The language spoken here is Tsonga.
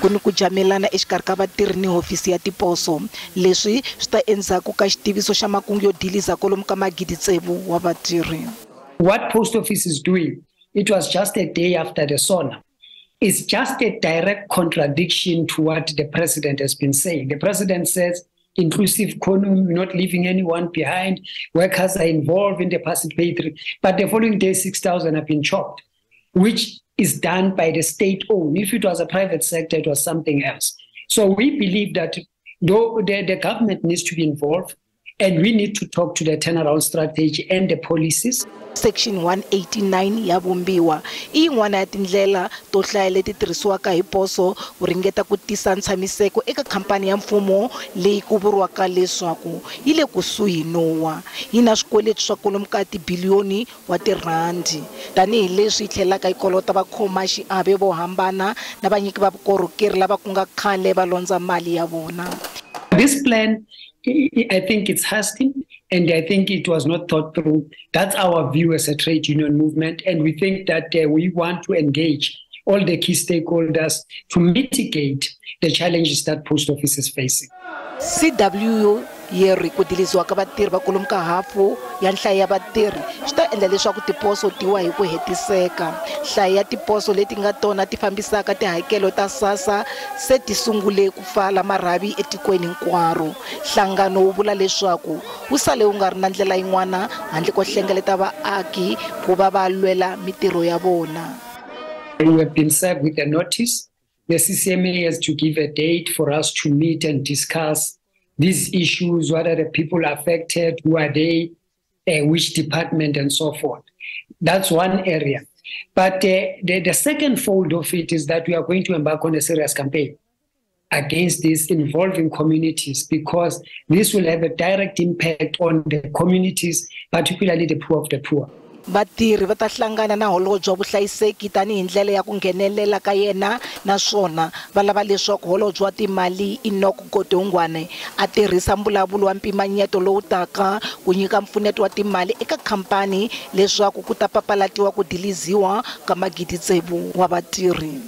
Ku ni ku jamelana exikarhi ka vatirhi ni hofisi ya tiposo. Leswi swi ta endzhaku ka xitiviso xa makungu yo diliza kwalomu ka 6,000 wa vatirhi. What Post Office is doing, it was just a day after the SONA. It's just a direct contradiction to what the president has been saying. The president says inclusive economy, not leaving anyone behind. Workers are involved in the participatory. But the following day, 6,000 have been chopped, which is done by the state-owned. If it was a private sector, it was something else. So we believe that though the government needs to be involved, and we need to talk to the turnaround strategy and the policies. Section 189 ya vumbiwa i yin'wana ya tindlela to hlaya leti tirhisiwaka hi poso ku ringeta ku tisa ntshamiseko eka khampani ya mfumo leyi ku vuriwaka leswaku yi le kusuhi no wa. Yi na swikweleti swa kwalomu ka tibiliyoni wa tirhandi tanihileswi yi tlhelaka yi kolota vakhomaxiave vo hambana na vanyiki va vukorhokeri lava ku nga khale va londza mali ya vona. This plan, I think it's hasty, and I think it was not thought through. That's our view as a trade union movement, and we think that we want to engage all the key stakeholders to mitigate the challenges that Post Office is facing. CWU yi ri ku diliziwa ka vatirhi va kwalomu ka hafu ya nhlayo ya vatirhi swi ta endla leswaku tiposo ti wa hi ku hetiseka. Nhlayo ya tiposo leti nga tona ti fambisaka tihakelo ta SASSA se ti sungule ku pfala marhavi etikweni hinkwaro. Nhlangano wu vula leswaku wu sale wu nga ri na ndlela yin'wana handle ko hlengeleta vaaki ku va va lwela mitirho ya vona. We have been served with a notice. The CCMA has to give a date for us to meet and discuss these issues, what are the people affected, who are they, which department, and so forth. That's one area. But the second fold of it is that we are going to embark on a serious campaign against this involving communities, because this will have a direct impact on the communities, particularly the poor of the poor. Vatirhi va ta hlangana na holobye wa vuhlayiseki tanihi ndlela ya ku nghenelela ka yena, naswona va lava leswaku holobye wa timali Enoch Godongwana a tirhisa mbulavulo wa mpimanyeto lowu taka ku nyika mpfuneto wa timali eka khampani leswaku ku ta papalatiwa ku diliziwa ka 6,000 wa vatirhi.